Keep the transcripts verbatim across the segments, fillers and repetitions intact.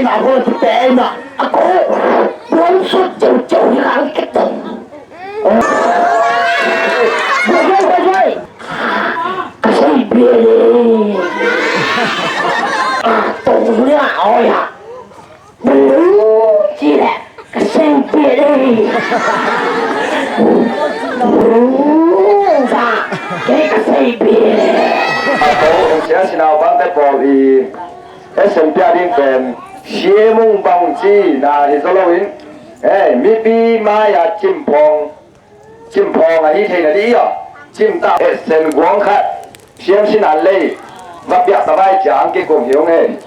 Ina hua ci pe ina a ko buang sut ceu ceu hi kang ke tong. Buang buang buang buang. Ka sei bia le. A tong nia oi ha. Buang ci le. Ka sei bia le. Buang sa. Ke ka sei bia le. A ko ong sia sinau bang te pawl i. Esen pia ding pen siemung bang ci na hi zaw loin, eh, mipi mai-a cimphawng, cimphawng ahi theina dih a cimtak esen guang khat siam sinan lei va piak ta vai ciang kikung hi ung ei.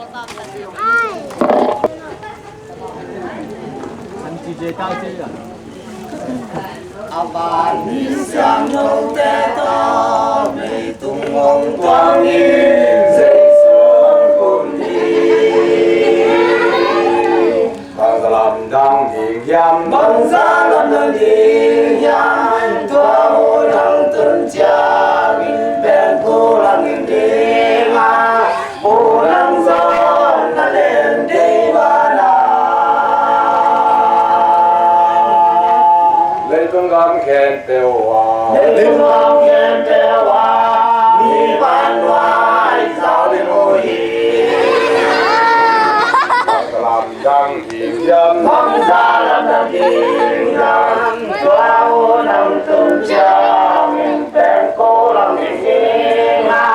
A van mi siangthote tawh leitung hong tuang in Jesu hong kum hi. Bangza lamdang ding hiam, bangza lamdang ding hiam, tua hun hong tun ciangin pengkulak in ding a, Pu Nang Zon na len kei bana. Leitung gam khempeuh ah, leitung gam khempeuh ah, mi vannuai zau ding uh hi. Bangza lamdang ding hiam, bangza lamdang ding hiam, tua hun hong tun ciangin pengkulak in ding a,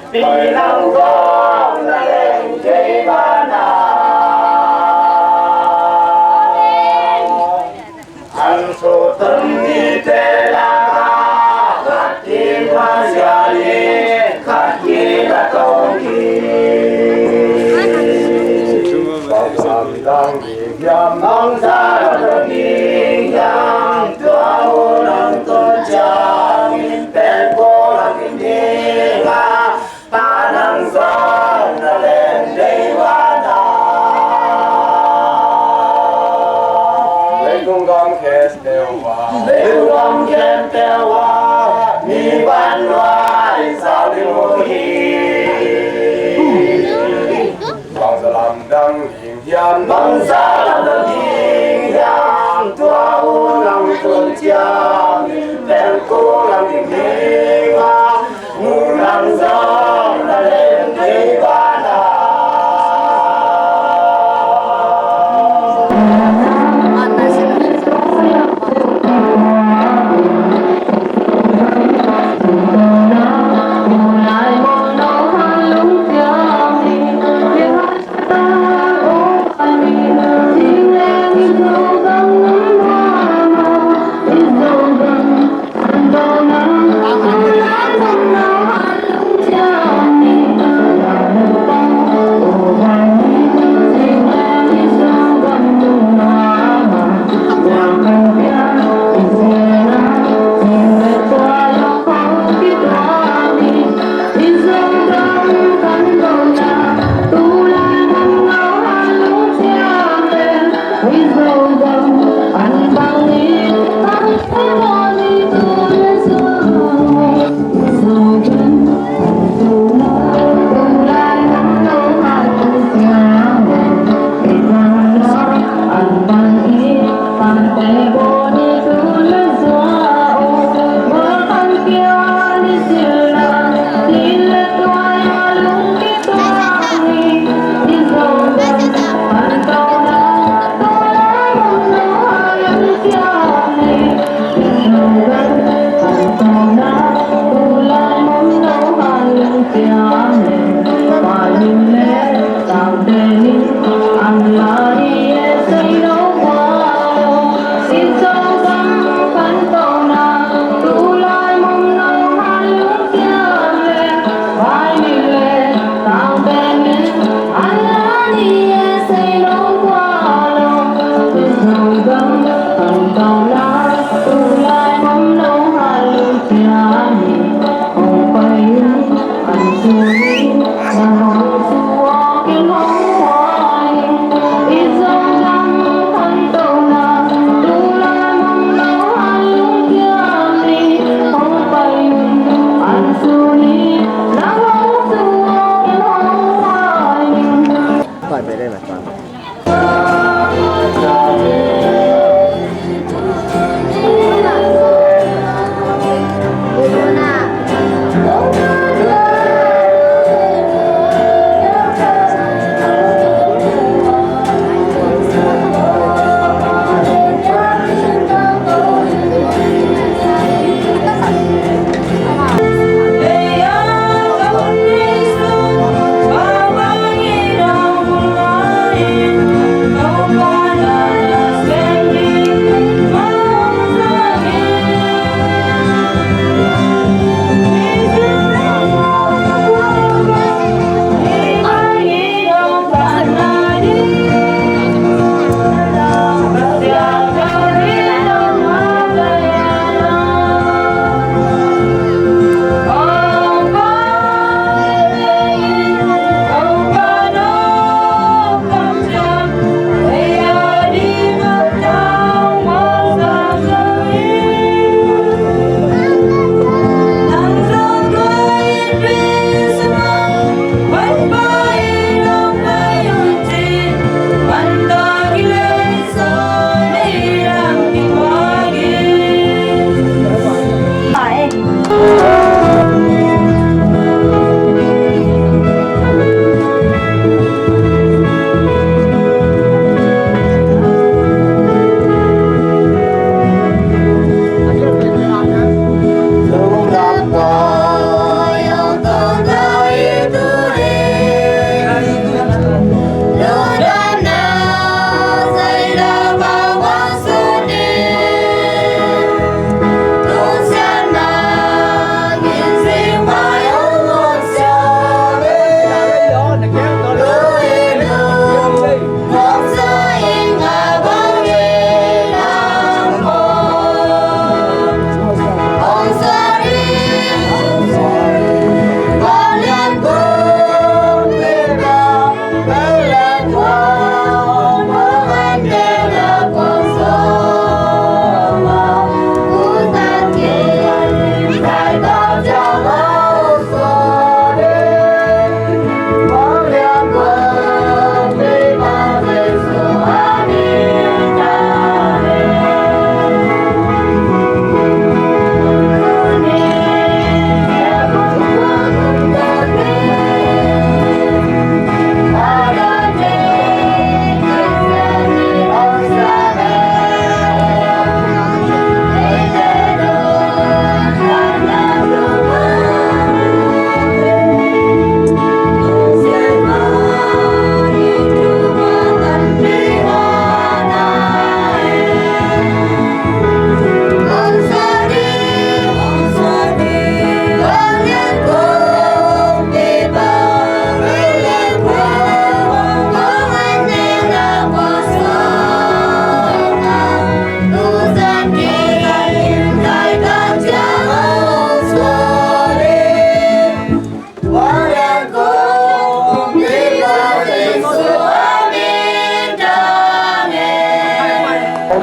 Pu Nang Zon na len kei bana. An sut ton mite lakah khat kiang a sia hi, khat kiang a tong hi. Bangza lamdang ding hiam, bangza lamdang ding hiam, tua hun hong tun ciangin pengkulak in ding a, Pu Nang Zon na len kei bana. Leitung gam khempeuh ah, leitung gam khempeuh ah, mi vannuai zau ding uh hi. Bangza lamdang ding hiam, bangza lamdang ding hiam, tua hun hong tun ciangin pengkulak in ding a, Pu Nang Zon na len kei bana.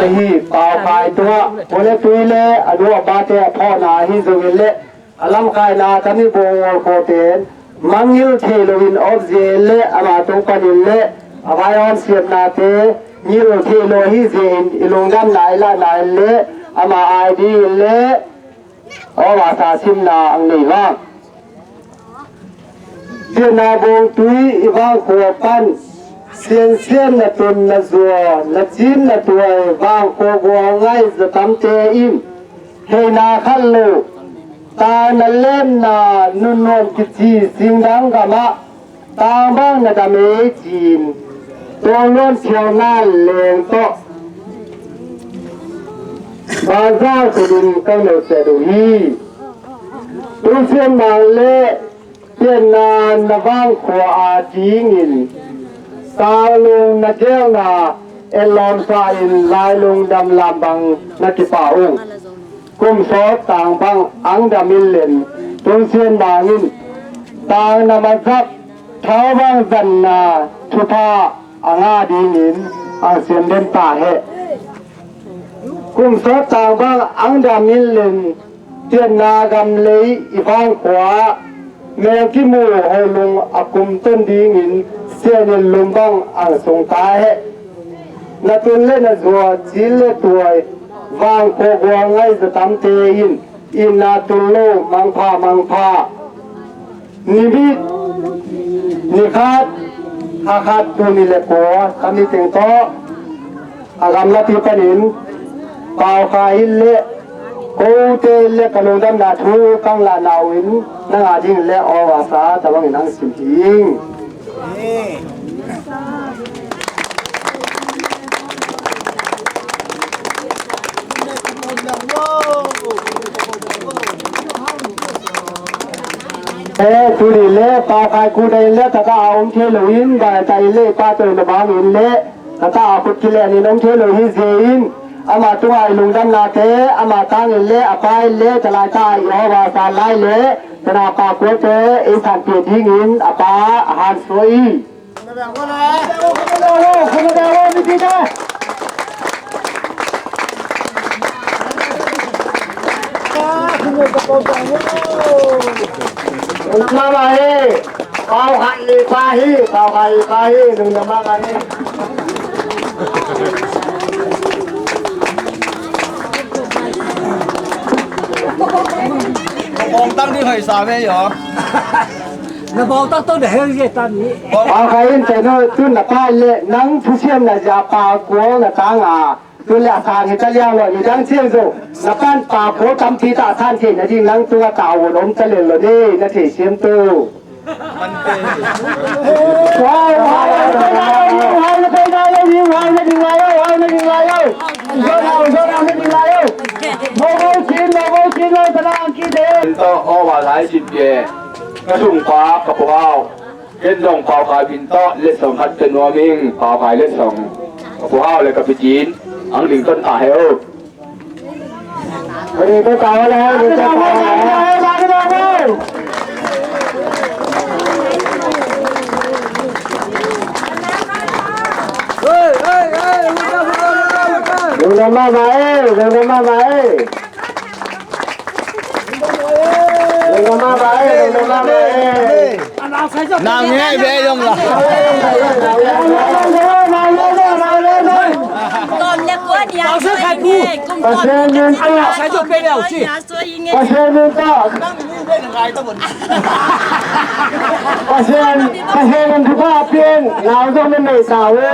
Hong hi, Pau Khai tungah, Vawlepuii le a nu a pate a phawkna ahi zongin le a lamkhaina tami bawngawlkhote in mangngilh thei loin awpzia in le ama tung panin le a vaihawm siatnate ngilh thei lo ahi zia in i lungdamna i lahna in le ama aidi in le awmasa simna ang nei vang. Pianna bawngtui i vangkhua pan siansian na tun na zua na cin na tuai vangkhua gual ngai zatamte in heina khat lo tang na lemna nunnuam kici singdang gamah tang bang na dam ei ci-in tuang luan phialna leng tawh bazar khutin kang neu set uh hi. Tusian mang le pianna na vangkhua a dingin tanglung na gelna etlawmsa in lailung damlam bang na kipa ung. Kum sawt tang bang ang dam in len tunsian bangin tang na mazak thaubang zanna thupha a ngah dingin ang sian den ta heh. Kum sawt tang bang ang dam in len pianna gam lei i vangkhua ah mel kimu hoih lung a kum ton dingin sian in lum bang ang sung ta heh. Na tul le na zuak, cil le tuai, vang khuagual ngai zaw tamte in, itna tul lo, mangpha, mangpha. Nimit nikhat, kha khat, tul nih le kua, tami teng tawh a gamlapi panin Pau Khai in le kote in le ka lungdamna thu kang lahna uh in, nang a ding le aw vasa tabangin ang sim hi ing. Eh, tuni le Pau Khai kudai le tata a om thei lo in, bai ta in le pa toi na bang in le tata a khut kilen in om thei lo hi ze in, ama tunga i lungdamnate, ama tangin le a pa in le talai ta i aw vasa lai le tana pa kuate i sanpia dingin a pa a han suai. Mama e, Pau Khai i pa hi, Pau Khai i pa hi, nung na mama ni. Bawng tang ding hoih sa ve yo. Na bawltak tawh na hel zia ta mi. Pau Khai in tenu tun na pa le nang thusiam na zia pa kuang na tang a. Tun le a sang hi ta liang lo ni dang siam zo. Na pan pa kuang tampi ta san thei na ding nang tunga ta won om ta le lo ni na thei siam tu. Wow, wow, wow, wow, wow, na ding lai lo, wow, na ding lai lo, wow, na ding lai lo. Zon au, zon au, na ding lai lo. Mo mo chin, mo mo chin lo, ta na ang ki de. Tawh aw va lai cin pia. Ka sung pa ka Pu Hau. Ken dong Pau Khai min tawh letsong khat pia nuam ing, Pau Khai letsong. Ka Pu Hau le ka Pi Cin, ang ding ton ta he o. Ka ding ton ta he o, ding ton ta he o. Lungdam mahmah e, lungdam mahmah e. Nang heh ve zong la. Pasian min tawh, Pasian min tawh, Pasian, Pasian min thupha pian, nau zong min nei sa ve.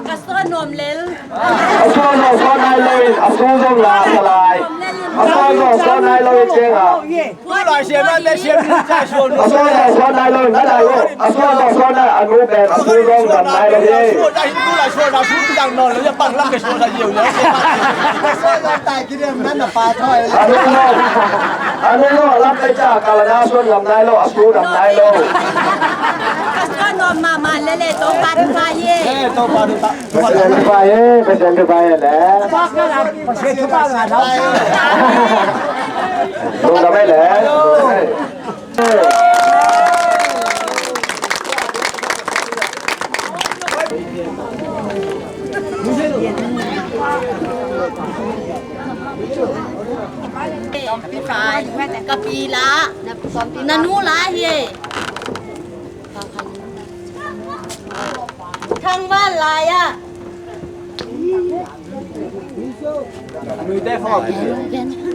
Ka suan nuam lel. A suan zong suan nai lo in, a su zong la sa lai. A suan zong suan nai lo in ciang a. Tu lai siam a, te siam ni ca suan. A suan zong suan nai lo in, nai lai lo. A suan zong suan nai, a nu pen a su zong dam nai lo hi. Tu lai suan a su piang nawn lo, ya pang lam ke suan a ziau ya. A nu zong, a nu zong lam ke ca ka la na suan dam nai lo, a su dam nai lo. Ka suan nuam mahmah lel e, Topa thupha hi e. Eh, Topa thupha. Pasian thupha hi e, Pasian thupha hi e le. Lungdam hi e le. Ka pi la, na nu la hi e. Thangval lai ah.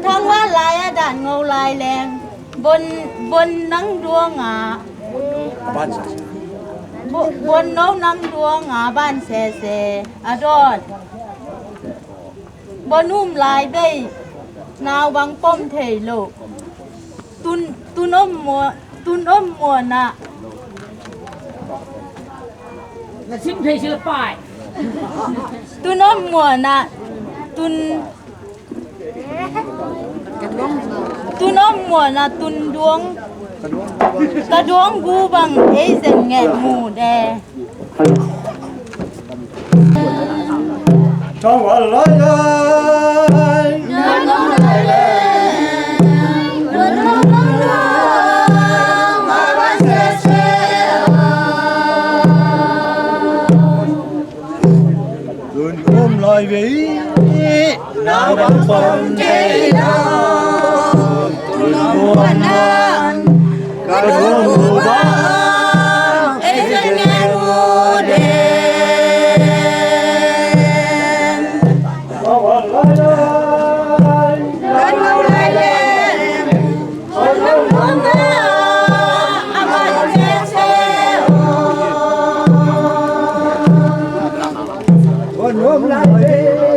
Thangval lai ah dan ngo lai leng. Bon, bon nang duang ah. Bo-, bon no nang duang ah ban sese. A dawn. Bon um lai bei. Nau bang pom thei lo. Tun, tun om mua, tun om mua na. Na sim thei si la pai. Tun om mua na, tun, tun om mua na, tun duang. Ka duang gu bang ei zen ngen mu de. Tun om lai vei, na bang pom thei lo. Tun om nan, ka duang gu bang ei zen ngen mu de. Om lai